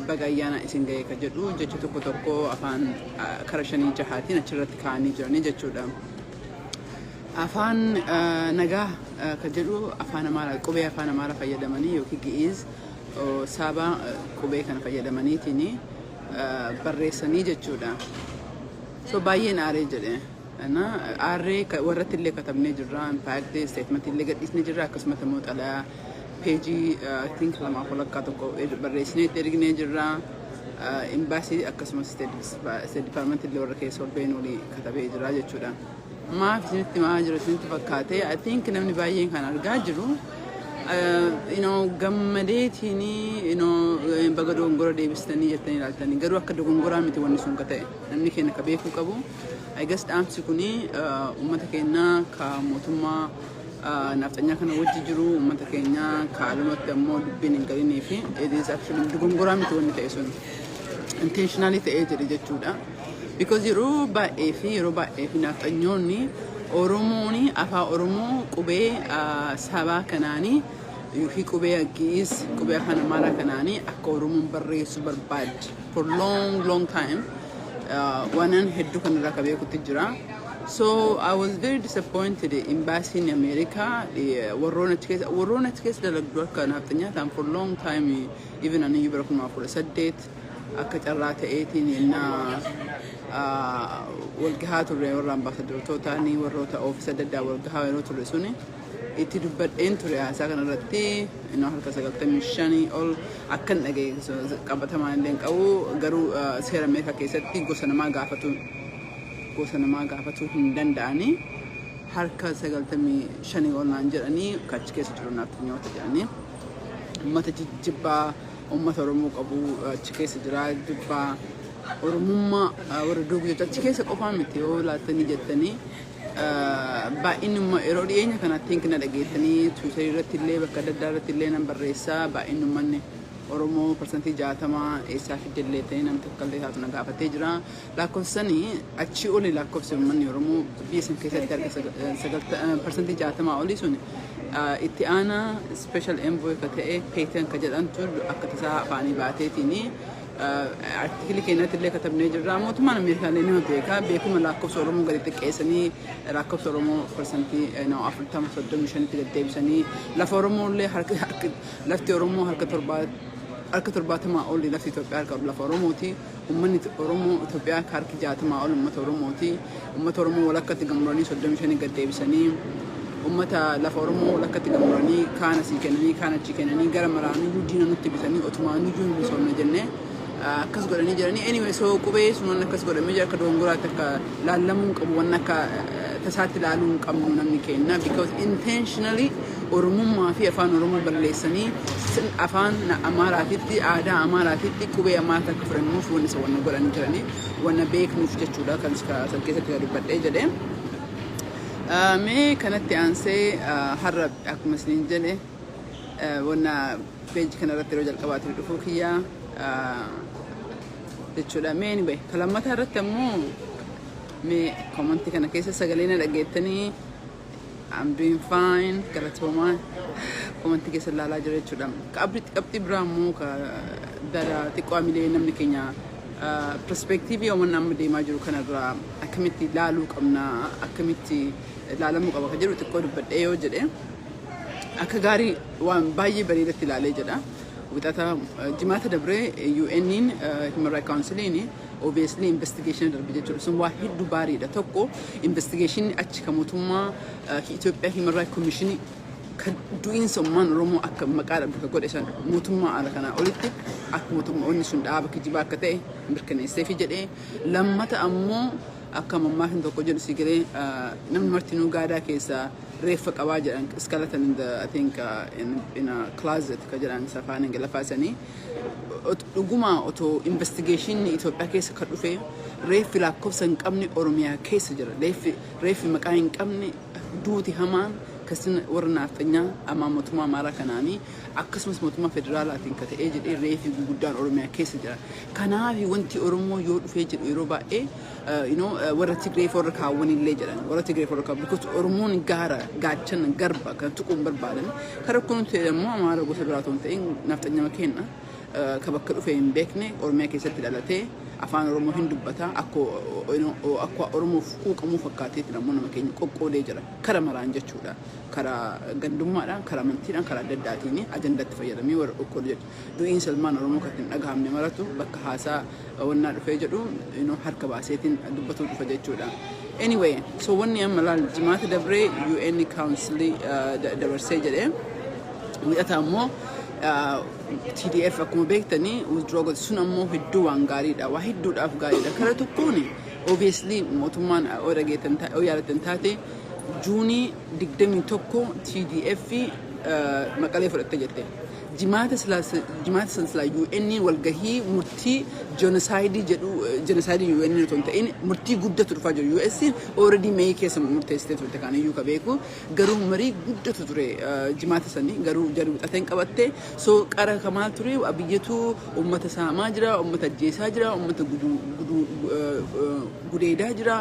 Baga ayyaana isin ga'e ka jedhu jecha tokko tokko afaan kara shanii jahaatiin achirratti kaa'anii jiranii jechuudha. Afaan nagaa ka jedhu afaan Amaaraa, qubee afaan Amaaraa fayyadamanii yookiin Gi'iz Saabaa qubee kana fayyadamaniitiin barreessanii jechuudha. So baay'een aaree jedhe. Aarree warratti illee katabnee jirra. In fact, statement illee gadhiisnee jirra. Akkasumas immoo xalayaa peejii, I think, 2.5 tokko barreessinee itti erginee jirra. Embassy akkasumas State Department illee warra keessa ol beenuu katabee jira jechuudha. Maaf isinitti maa jiru isinitti fakkaate? I think namni baay'een kan argaa jiru gammadeetiin baga dogongora deebistanii jettanii ilaaltanii, garuu akka dogongoraa miti wanni sun ka ta'e. Namni keenya ka beekuu qabu. I guess dhaamsi kuni uummata keenya ka mootummaa nafxanyaa kana wajji jiru, uummata keenya ka alumatti ammoo dubbiin hin galinii fi it is actually dogongoraa miti wanni ta'e sun, intentionally ta'ee jedhe jechuudha. Because yeroo baay'ee fi nafxanyoonni Oromoon afaan Oromoo qubee sabaa kanaanii yookiin qubee Gi'iz, qubee afaan Amaaraa kanaanii akka Oromoon barreessu barbaaddi. For long, long time waanan hedduu kanarraa ka beekutti jira. So I was very disappointed. Embassy America warroon achi keessa dalagdu akka nafxanyaa ta'an for long time, even ani bara 2018 akka carraa ta'eetiin yennaa walgahaa turre, warra ambaasadarootaanii, warroota oofisa adda addaa walgahaa yeroo turre suni itti dubbadheen ture. Haasaa kanarratti innoo harka 95 ol akkan dhagaye qabatamaan illee hin qabu, garuu seera Ameerikaa keessatti gosa namaa gaafatuu hin danda'anii, harka 95 ol naan jedhanii achi keessa jiru nafxanyoota jedhanii, uummata jibbaa uummata Oromoo qabu achi keessa jira, jibbaa Oromummaa warra duubu jechuudha. Achi keessa qofaa miti yoo laattanii jettanii, baay'inni yeroo dhiyeenya kanatti na dhageessanii Twitter irratti illee, bakka adda addaa irratti illee nan barreessaa, baay'inni uummanni Oromoo 60% eessaa fiddellee ta'ee namni tokko illee taatu na gaafatee jira. Lakkoofsanii achii oli, lakkoofsi uummanni Oromoo biyya san keessatti harka 60% olii sun itti aanaa special envoy ka ta'e Payton ka jedhamtu akka tasaa afaanii baateetiin article keenyatti illee katabnee jirra. Mootummaan Ameerikaa illee nama beeka. Beekuma lakkoofsa Oromoo gadi xiqqeessanii lakkoofsa Oromoo 40%, 35tti gad deebisanii, lafa Oromoo illee harka, lafti Oromoo harka 70 olii lafti Itoophiyaa harka lafa Oromooti. Uummanni Oromoo Itoophiyaa harki 60 ol uummata Oromooti. Uummata Oromoo walakkatti gamuranii 35 gad deebisanii, uummata lafa Oromoo walakkatti gamuranii, kaan asii kennanii, kaan achi kennanii, gara maraaniyyuu diina nutti bitanii, otumaaniyyuu hin misoomne jennee akkas godhanii jiranii. Anyway, so qubee sun akkas godhamee jira. Akka dogongoraatti akka laallamuu hin qabu, waan akka tasaatti ilaaluu hin qabnu namni kenna, because intentionally Oromummaa fi afaan Oromoo balleessanii afaan Amaaraatitti, aadaa Amaaraatitti, qubee Amaaraatti akka fudhannuuf wanni isa wanna godhanii jiranii wanna beeknuuf jechuudha kan san keessatti dubbadhee jedhee. Mee kanatti aansee har'a akkuma isiniin jedhe wanna peejii kanarratti yeroo jalqabaatiif dhufuu kiyyaa jechuudha. Mee anyway, kan lammataa irratti ammoo mee comment kana keessa sagalee na dhageettanii, I'm doing fine, galatoomaa, comment keessa ilaalaa jira jechuudha. Qabxii biraa immoo ka dara xiqqoo amilee namni keenya perspective waan amma deemaa jiru kanarraa akkamitti ilaaluu qabna, akkamitti ilaalamuu qaba kan jedhu xiqqoo dubbadhee yoo jedhe, akka gaarii waan baay'ee bareedatti ilaalee jedha. Wixata jimaata dabree UN'n Human Rights Council'n obviously investigation darbe jechuudha. Sun waa hedduu baariidha. Tokko, investigation achi kan mootummaa Itoophiyaa Human Rights Commission kan du'iinsa uummaan Oromoo akka maqaa dhabdu kan godhe san mootummaa ala kanaa olitti akka mootummaa inni sun dhaaba kijibaa akka ta'e mirkaneesseefi jedhee. Lammata ammoo akka mammaakni tokko jedhu si galee, namni martinuu gaadaa keessaa reeffa qabaa jedhan, skeleton in the, I think, in a closet ka jedhan afaan Ingiliffaa sanii. Dhuguma otoo investigation Itoophiyaa keessa kan dhufe, reeffi lakkoofsa hin qabne Oromiyaa keessa jira. Reeffi maqaa hin qabne, duuti hamaan kasin warra naafxanyaa ammaa mootummaa Amaaraa kanaanii akkasumas mootummaa federaalaatiin ka ta'ee jedhee reeffi guguddaan Oromiyaa keessa jira. Kanaaf wanti Oromoo yoo dhufee jedhu yeroo baay'ee warra Tigree warra kaawwan illee jedhan, warra Tigree warra kaawwan, because Oromoon gaara, gaachana, garba kan tuquun barbaadan. Kara kun ta'e immoo Amaara gosa biraa otoo hin ta'in nafxanyama kenna. Ka bakka dhufe hin beekne, Oromiyaa keessatti dhalatee afaan Oromoo hin dubbata, akka Oromoof quuqamuu fakkaateetti namoonni nama keenya qoqqoodee jira. Kara maraan jechuudha. Karaa gandummaadhaan, karaa amantiidhaan, karaa adda addaatiin ajandaatti fayyadamee warra qoqqoodu jechuudha. Du'iinsa ilmaan Oromoo kan hin dhagahamne maratu bakka haasaa wannaa dhufee jedhu harka baaseetiin dubbatuu dhufa jechuudha. Anyway, so wanni amma laal, Jimaata dabree UN Council dabarsee jedhee, Wiixata ammoo TDF akkuma beektanii withdraw godhe. Sun ammoo hedduu waan gaariidha. Waa hedduudhaaf gaariidha. Kara tokkoon, obviously, mootummaan yoo dhageettan, yoo yaadattan taate, Juunii 21 TDF Maqalee fudhatte jette. Jimaata san silaa UN walgahii murtii genocide jedhu, genocide UN otoo hin ta'in murtii guddatu dhufaa jiru. US already May keessa murteessitee turte, kan iyyuu ka beeku. Garuu marii guddatu ture Jimaata sanii, garuu jarri Wixateen qabatte. So qara kamaa ture, Abiyyatu uummata saamaa jira, uummata ajjeesaa jira, uummata gudeedaa jira,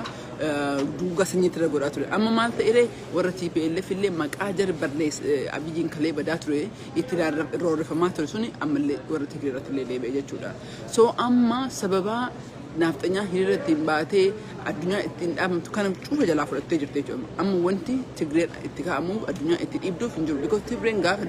duugaa sanyiitti irra godhaa ture. Amma maal ta'e? Warra TPLF illee maqaa jara barlees Abiyyiin kalee badaa ture, itti roorrifamaa ture suni ammallee warra Tigree irratti illee deebi'e jechuudha. So amma sababaa naafxanyaa hiriira ittiin baatee addunyaa ittiin dhaabamtu kana cufa jalaa fudhattee jirti jechuudha. Amma wanti Tigreen itti kaa'amuuf, addunyaa itti dhiibduuf hin jiru. Because Tigreen gaafa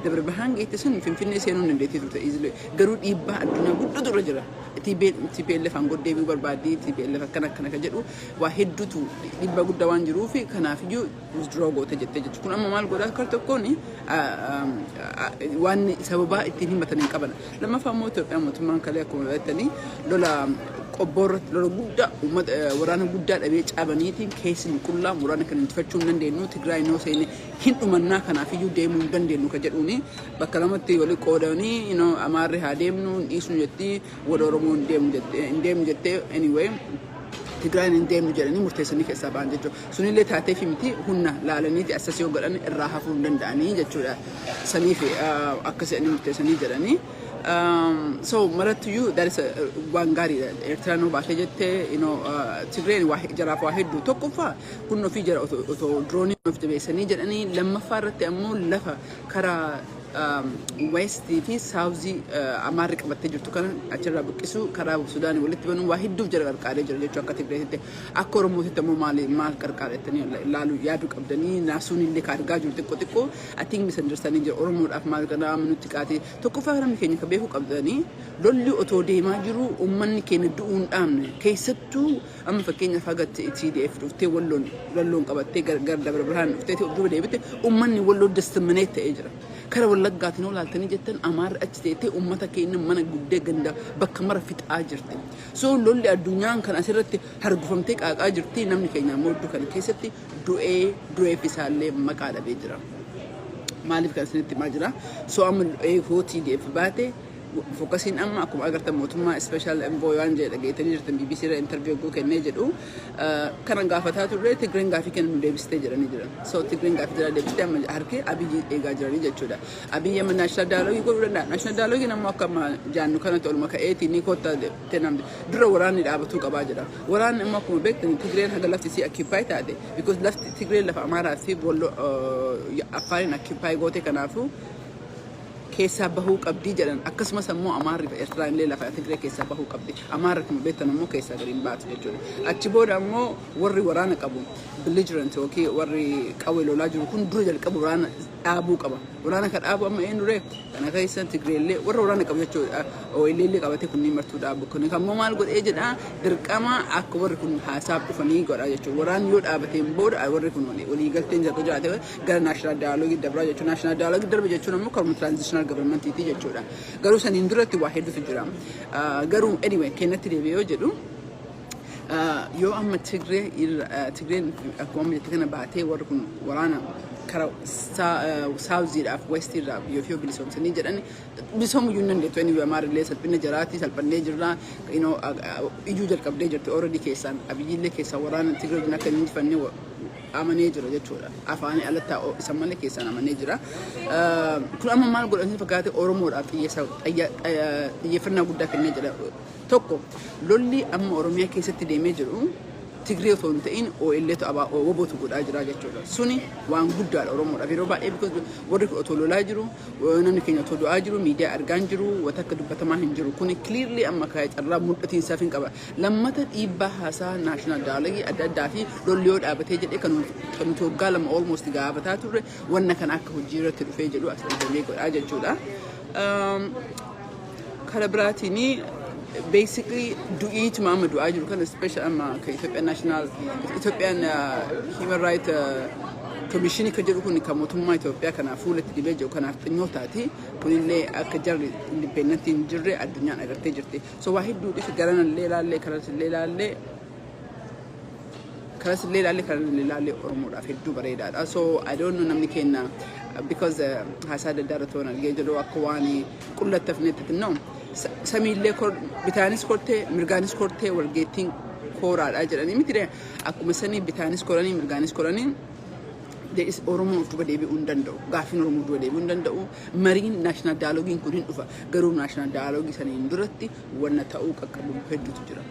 Dabra Birhaan geette sun Finfinnee seenuu hin dandeettii turte easily. Garuu dhiibbaa addunyaa guddatu irra jira. TPLF aangoo deebi'uu barbaaddi, TPLF akkana akkana kan jedhu waa hedduutu dhiibbaa guddaa waan jiruuf, kanaafiyyuu withdraw goote jettee jechuudha. Kun amma maal godhaa? Kar tokkoon waan sababaa ittiin himatan hin qaban. Lammaffaa immoo Itoophiyaan mootummaan kalee akkuma beektanii lola Qobboo irratti lola guddaa uummata waraana guddaa dhabee cabaniitiin keessi qullaa, waraana kan injifachuu hin dandeenyu, Tigraay noo seene hin dhumannaa, kanaafiyyuu deemuu hin dandeenyu kan jedhuuni bakka lamatti wali qoodanii, Amaarri haa deemnu hin dhiisnu jetti, warra Oromoo hin deemnu jettee, hin deemnu jettee, anyway Tigraayin hin deemnu jedhanii murteessanii keessaa ba'an jechuudha. Sunillee taatee fi miti, humna laalaniiti assasii yoo godhan irraa hafuu hin danda'anii jechuudha. Saniif akkas jedhanii murteessanii jedhanii. So marattuyyuu that is waan gaariidha. Eertiraan nuu baatee jettee, Tigreen waa jaraaf waa hedduu. Tokkoffaa kun ofii jara otoo diroonii of jabeessanii jedhanii, lammaffaa irratti ammoo lafa karaa westii fi southii Amaarri qabattee jirtu kana achirraa buqqisuu, karaa Sudaanii walitti banuu, waa hedduuf jara qarqaaree jira jechuudha akka Tigreetitti. Akka Oromootitti ammoo maali maal qarqaara jettanii ilaaluu yaaduu qabdanii. Naasuun illee ka argaa jiru xiqqoo xiqqoo, I think misunderstanding jira. Oromoodhaaf maal kana nutti qaate? Tokkoffaa namni keenya ka beekuu qabdanii, lolli otoo deemaa jiru uummanni keenya du'uu hin dhaabne. Keessattuu amma fakkeenyaaf haga TDF dhuftee Walloon Walloon qabattee gara Dabra Birhaan dhuftee duuba deebite, uummanni Walloo discriminate ta'ee jira. Kara Wallaggaatiin yoo laaltanii jettan, Amaarri achi teettee uummata keenya mana guddee ganda bakka mara fixaa jirti. So lolli addunyaan kan asirratti hargufamtee qaaqaa jirti, namni keenya ammoo iddoo kana keessatti du'ee du'eef isaallee maqaa dhabee jira. Maaliif kan isinitti himaa jira? So amma hoo TDF baate, focusiin amma akkuma agartan mootummaa special envoy waan jedhe dhageetanii jirtan, BBC irra interview gochuu kennee jedhu kana gaafataa turre. Tigreen gaafii kennu nu deebistee jedhanii jiran. So Tigreen gaafii jira deebistee, amma harki Abiyyi eegaa jiranii jechuudha. Abiyyi amma national dialogue godhuu danda'a. National dialogue ammoo akka amma jaannu kanatti oluma ka'eeti ni kotta namni dura waraanni dhaabatuu qabaa jedha. Waraanni immoo akkuma beektan Tigreen haga lafti isii occupy taate, because lafti Tigreen lafa Amaaraa fi Walloo Affaariin occupy goote, kanaafuu keessaa bahuu qabdii jedhan. Akkasumas ammoo Amaarri fi Eertiraan illee lafa Tigree keessaa bahuu qabdi. Amaarri akkuma beektan ammoo keessaa gadi hin baatu jechuudha. Achi booda ammoo warri waraana qabu, belligerent yookiin warri qawwee lolaa jiru kun, dura jalqabu waraana dhaabuu qaba. Waraana kan dhaabu amma eenyu ree? Kana keessa Tigreellee warra waraana qabu jechuudha. OLA illee qabatee kunniin martuu dhaabu. Kun ammoo maal godhee jedha? Dirqama akka warri kun haasaaf dhufanii godha jechuudha. Waraanni yoo dhaabateen booda warri kun walii galteen jira jiraate gara national dialogue dabraa jechuudha. National dialogue darbe jechuun ammoo karuma transitional governmentiiti jechuudha. Garuu saniin duratti waa hedduutu jira. Garuu anyway kennatti deebi'ee yoo jedhu, yoo amma Tigree Tigreen akkuma amma jette kana baatee, warri kun waraana kara southiidhaaf westiirraa yoo fi bilisoomsanii jedhan, bilisoomuu iyyuu hin dandeettu. Anyway, Amaarillee salphina jaraati, salphannee jirra, iyyuu jalqabdee jirti already keessaan. Abiyyillee keessaan waraana Tigree wajjin akka hin injifannee amanee jira jechuudha. Afaanii alatti isa malee keessaan amanee jira. Kun amma maal godhanii fakkaate? Oromoodhaaf xiyyeeffannaa guddaa kennee jira. Tokko, lolli amma Oromiyaa keessatti deemee jiru Tigree otoo hin ta'in OLtu WBOtu godhaa jira jechuudha. Suni waan guddaadha Oromoodhaaf. Yeroo baay'ee because warri kun otoo lolaa jiru, namni keenya otoo du'aa jiru, miidiyaa argaa hin jiru, wanta akka dubbatamaa hin jiru. Kuni clearly amma kaa'ee carraa mul'atiinsaaf hin qaba. Lammata, dhiibbaa haasaa national dialogue adda addaa fi lolli yoo dhaabatee jedhee kan nuti waggaa 2 almost gaafataa turre, wanna kana akka hojii irratti dhufee jedhu as argamee godhaa jechuudha. Kara biraatiin, basically du'iituma amma du'aa jiru kana, special amma kan Ethiopian National Ethiopian Human Right Commission kan jedhu kun, kan mootummaa Itoophiyaa kanaaf fuulatti dibee jiru kanaaf xinnootaati. Kunillee akka jarri independent hin jirre addunyaan agartee jirti. So waa hedduu dhifi, garanallee ilaallee, karasillee ilaallee, karasillee ilaallee, karanallee ilaallee, Oromoodhaaf hedduu bareedaadha. So I don't know, namni keenya because haasaa adda addaa irratti waan argee jedhu akka waan qullattafnetti, no, samiillee bitaanis kortee mirgaanis kortee walgeettiin kooraadha jedhanii miti? Akkuma sanii bitaanis koranii mirgaanis koranii Oromoon of duuba deebi'uu hin danda'u. Gaaffiin Oromoo of duuba deebi'uu hin danda'u. Mariin national dialogueiin kun hin dhufa. Garuu national dialogue saniin duratti wanna ta'uu qaqqabu hedduutu jira.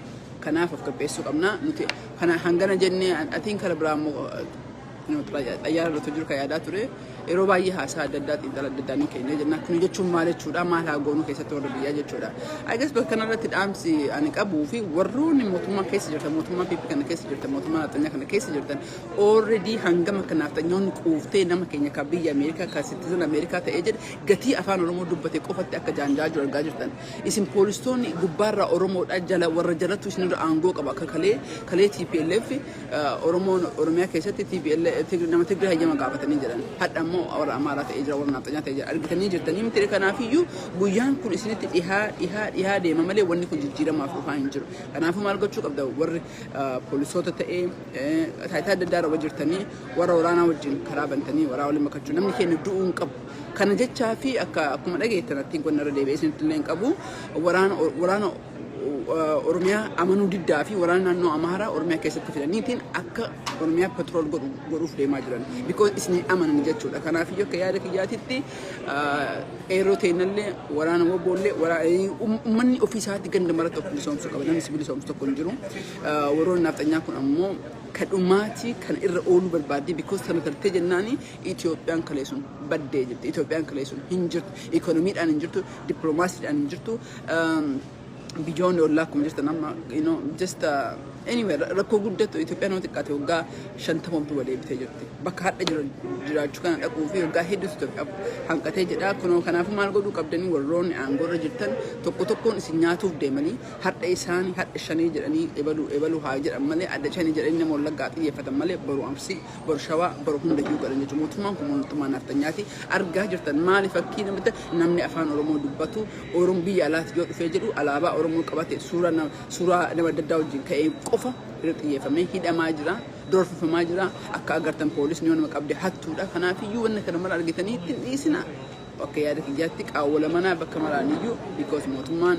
Kanaaf of qopheessuu qabna. Nuti kana hangana jennee atiin kara biraa immoo xayyaara irratti jiru kan yaadaa ture, yeroo baay'ee haasaa adda addaa, xiinxala adda addaa ni kennee jenna. Kun jechuun maal jechuudha? Maal haa goonuu keessatti warra biyyaa jechuudha. I guess bakka kanarratti dhaamsi ani qabuu fi warroonni mootummaa keessa jirtan, mootummaa PP kana keessa jirtan, mootummaa nafxanyaa kana keessa jirtan, already hangam akka nafxanyoonni quuftee nama keenya kan biyya Ameerikaa, kan citizen Ameerikaa ta'ee jedhe, gatii afaan Oromoo dubbate qofatti akka jaanjaa jiru argaa jirtan. Isin poolistoonni gubbaarraa Oromoodha, jala warra jalatti isinirra aangoo qaba. Akka kalee kalee TPLF Oromoon Oromiyaa keessatti TPLF nama Tigree hayyama gaafatanii jedhan. Hadha immoo warra Amaaraa ta'ee jira, warra Nafxanyaa ta'ee jira. Argitanii jirtanii miti? Kanaafiyyuu guyyaan kun isinitti dhihaa dhihaa dhihaa deema malee wanni kun jijjiiramaaf dhufaa hin jiru. Kanaafuu maal gochuu qabda? Warri poolisoota ta'ee taayitaa adda addaa irra jirtanii, warra waraanaa wajjin karaa bantanii waraana waliin makachuu, namni keenya du'uu hin qabu. Kana jechaa fi akka akkuma dhageettan attiin kun irra deebi'ee isinitti illee hin qabu, waraana Oromiyaa amanuu diddaa fi waraana naannoo Amaaraa Oromiyaa keessatti fidaniitiin akka Oromiyaa patrol godhuuf deemaa jiran. Because isin amanan jechuudha. Kanaaf iyyuu akka yaada kiyyaatitti qeerroo teennallee, waraana WBOllee, uummanni ofii isaatti ganda maratti of bilisoomsuu qaba. Namni si bilisoomsu tokko hin jiru. Warroonni nafxanyaa kun ammoo kadhumaatii kan irra ooluu barbaadde, because sana tartee jennaani Itoophiyaan kalee sun baddee jirti. Itoophiyaan kalee sun hin jirtu. Ikoonomiidhaan hin jirtu. Dippiloomaasiidhaan hin jirtu. Biyyoonni ollaa akkuma jirtan amma just anyway, rakkoo guddatu. Itoophiyaan nama xiqqaate waggaa 50 duuba deebitee jirti. Bakka hadha jiraachuu kana dhaquu fi waggaa hedduutu Itoophiyaaf hanqatee jedha. Kunoo kanaafuu maal godhuu qabdanii? Warroonni aangoorra jirtan tokko tokkoon isin nyaatuuf deemanii, hadha isaanii hadha shanii jedhanii ebaluu ebaluu haa jedhan malee, adda shanii jedhanii nama Wallaggaa xiyyeeffatan malee, boru Arsii, boru Shawaa, boru hundayyuu godhan jechuudha. Mootummaan kun mootummaa nafxanyaati. Argaa jirtan, maali fakkii namatti namni afaan Oromoo dubbatu Oromoo biyya alaatti yoo dhufee jedhu alaabaa Oromoo qabate, suuraa nama adda addaa wajjin ka'ee qofa irra xiyyeeffamee hidhamaa jira. Doorsifamaa jira. Akka agartan poolisni yoo nama qabde hattuudha. Kanaafiyyuu wanna kana mara argitanii ittiin dhiisina. Akka yaada kiyyaatti qaawwala manaa bakka maraaniyyuu, because mootummaan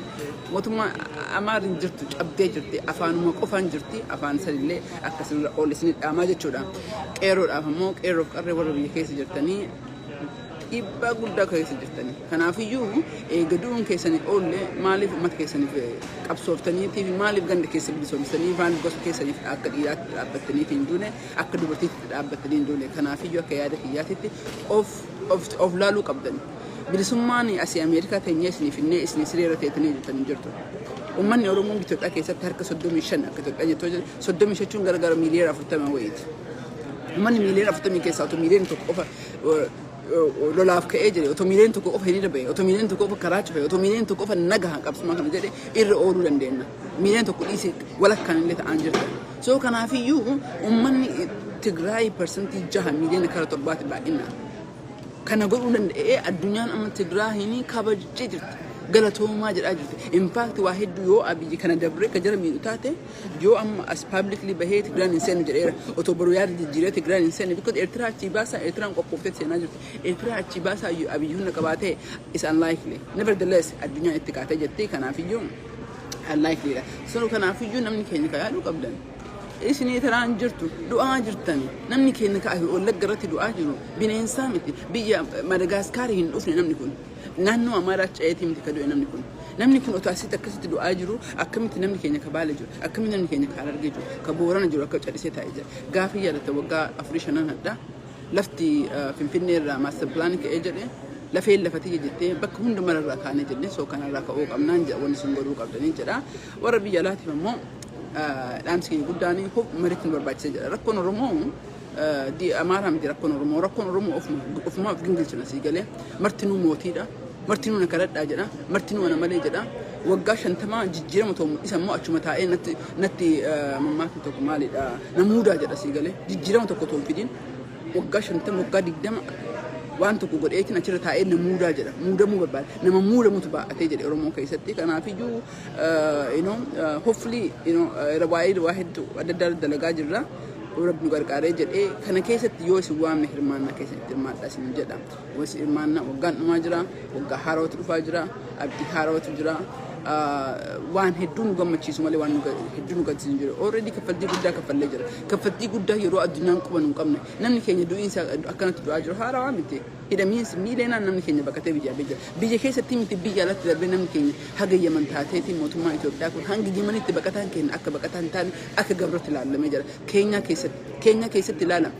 Amaariin jirtu cabdee jirti, afaanuma qofaan jirti, afaan sanillee akkasirra ol isin dhaamaa jechuudha. Qeerroodhaaf ammoo, qeerroof qarree warra biyya keessa jirtanii, dhiibbaa guddaa keessa jirtanii. Kanaafiyyuu eega du'uun keessanii oolle, maaliif uummata keessaniif qabsooftaniitii fi maaliif ganda keessa bilisoomsitanii, maaliif gosa keessaniif akka dhiiraatti dhaabbattaniif hin duune, akka dubartiitti dhaabbattanii hin duune? Kanaafiyyuu akka yaada kiyyaatitti of of of laaluu qabdan. Bilisummaan asii Ameerikaa teenyee isinii finnee isinii sireera teetanii jirtan hin jirtu. Uummanni Oromoo Itoophiyaa keessatti harka 35, akka Itoophiyaa jettu 35 jechuun gara gara miiliyoona 40 wayiiti. Uummanni miiliyoona 40 keessaa otoo miiliyoona 1 qofa lolaaf ka'ee jedhe, otoo miiliyoona 1 qofa hiriira ba'e, otoo miiliyoona 1 qofa karaa cufe, otoo miiliyoona 1 qofa nagaha qabsuma kana jedhe, irra ooluu dandeenya. Miiliyoona 1 dhiisee walakkaan illee ta'an jirta. So kanaafiyyuu uummanni Tigraay 6%, miiliyoona kara torbaati baay'inaan. Kana godhuu danda'ee addunyaan amma Tigraayin kabajjee jirti. Galatoomaa jedhaa jirti. In fact, waa hedduu yoo Abiyyi kana dabree ka jara miidhu taate, yoo amma as publicly bahee Tigraan hin seenu jedheera. Otoo boruu yaada jijjiiree Tigraan hin seenu, because Eertiraa achii baasaa, Eertiraan qophooftee seenaa jirti. Eertiraa achii baasaa Abiyyi humna qabaatee is unlikely. Nevertheless, addunyaan itti kaatee jirti. Kanaafiyyuu unlikely dha. So kanaafiyyuu namni keenya ka yaaduu qabdan. Isinii taraan jirtu, du'aa jirtan. Namni keenya ka Wallagga irratti du'aa jiru bineensaa miti. Biyya Madagaaskaarii hin dhufne namni kun. Naannoo Amaaraa ce'eetii miti ka du'e namni kun. Namni kun otoo asitti akkasitti du'aa jiru, akkamitti namni keenya ka Baale jiru, akkamitti namni keenya ka Harargee jiru, ka Boorana jiru akka callisee taa'ee jira? Gaafii yaadata waggaa afurii shanan hadha lafti Finfinnee irraa master plan ka'ee jedhe, lafeen lafatiyya jettee bakka hundumarraa kaanee jenne. So kanarraa ka'uu qabnaan jedha, wanni sun godhuu qabdanii jedha. Warra biyya alaatiif ammoo dhaamsi keenya guddaan maritti nu barbaachisa jedha. Rakkoon Oromoo Amaaraa miti. Rakkoon Oromoo ofumaa of gingilchina, sii galee? Martinuu mootiidha. Martinuu na kadhadhaa jedha. Martinuu ana malee jedha. Waggaa 50 jijjiirama ta'u mul'isa immoo achuma taa'ee natti mammaakni tokko maalidha, namuudaa jedha, sii galee? Jijjiirama tokko ta'u fidin waggaa 50, waggaa 20 waan tokko godheetiin achirra taa'ee na muudaa jedha. Muudamuu barbaada. Nama muudamutu baa'atee jedhe Oromoo keessatti. Kanaafiyyuu hopefully waa'ee waa hedduu adda addaa dalagaa jirra. Rabbi nu gargaaree jedhee kana keessatti yoo isin waamne hirmaannaa keessatti hirmaadhaa isin jedha. Yoo isin hirmaannaa, waggaan dhumaa jira, waggaa haarawatu dhufaa jira, abdii haarawatu jira. Waan hedduu nu gammachiisu malee waan hedduu nu gaddisiisu jiru. Already kaffaltii guddaa kaffallee jira. Kaffaltii guddaa yeroo addunyaan quba nu hin qabne. Namni keenya du'iinsa akkanatti du'aa jiru haarawaa miti. Hidhamiinsi miileenaan namni keenya baqatee biyyaa biyya. Biyya keessatti miti, biyya alatti darbee namni keenya haga Yaman taateetiin mootummaa Itoophiyaa kun hanga Yamanitti baqataan keenya akka baqataa hin taane akka gabratti ilaalamee jira. Keenyaa keessatti ilaala.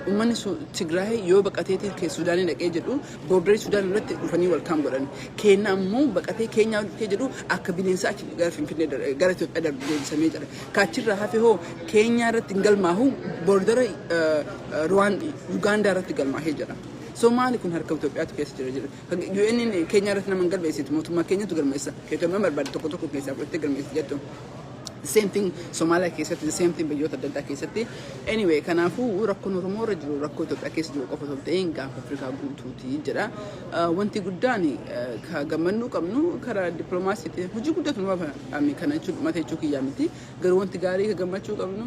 Uummanni Tigraay yoo baqateetiin Sudaanii dhaqee jedhu, border Sudaan irratti dhufanii welcome godhan. Keenya ammoo baqatee Keenyaa dhufee jedhu akka bineensa achi gara Finfinnee, gara Itoophiyaa darbu deebisamee jira. Kaachirraa hafe hoo Keenyaa irratti hin galmaahu, border Ruwaan Ugaandaa irratti galmaahee jira. So maali kun? Harka Itoophiyaatu keessa jira jira. UN Keenyaa irratti nama hin galmeessitu, mootummaa keenyatu galmeessa. Itoophiyaan barbaade tokko tokko keessaa fudhattee galmeessi jettu. Same thing Somaaliyaa keessatti, the same thing biyyoota adda addaa keessatti. Anyway, kanaafuu rakkoon Oromoo irra jiru rakkoo Itoophiyaa keessa jiru qofa osoo hin ta'in Gaanfa Afrikaa guutuuti jedha. Wanti guddaan ka gammannuu qabnu karaa dippiloomaasiitiin hojii guddatu nu bafa. Kana jechuun dhumate jechuu kiyyaa miti. Garuu wanti gaarii ka gammachuu qabnu,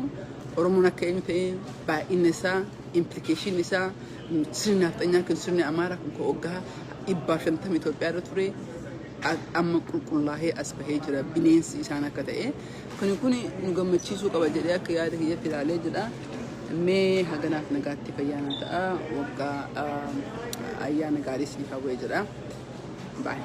Oromoon akka eenyu ta'e, baay'inni isaa, implication isaa, sirni nafxanyaa kun, sirni Amaaraa kun ka waggaa 150 Itoophiyaa irra ture amma qulqullaa'ee as bahee jira, bineensi isaan akka ta'e. Kuni nu gammachiisuu qaba jedhee akka yaada kiyyatti ilaalee jedha. Mee haganaaf nagaatti fayyaana ta'a. Waggaa ayyaana gaarii siif hawwee jedha. Bye.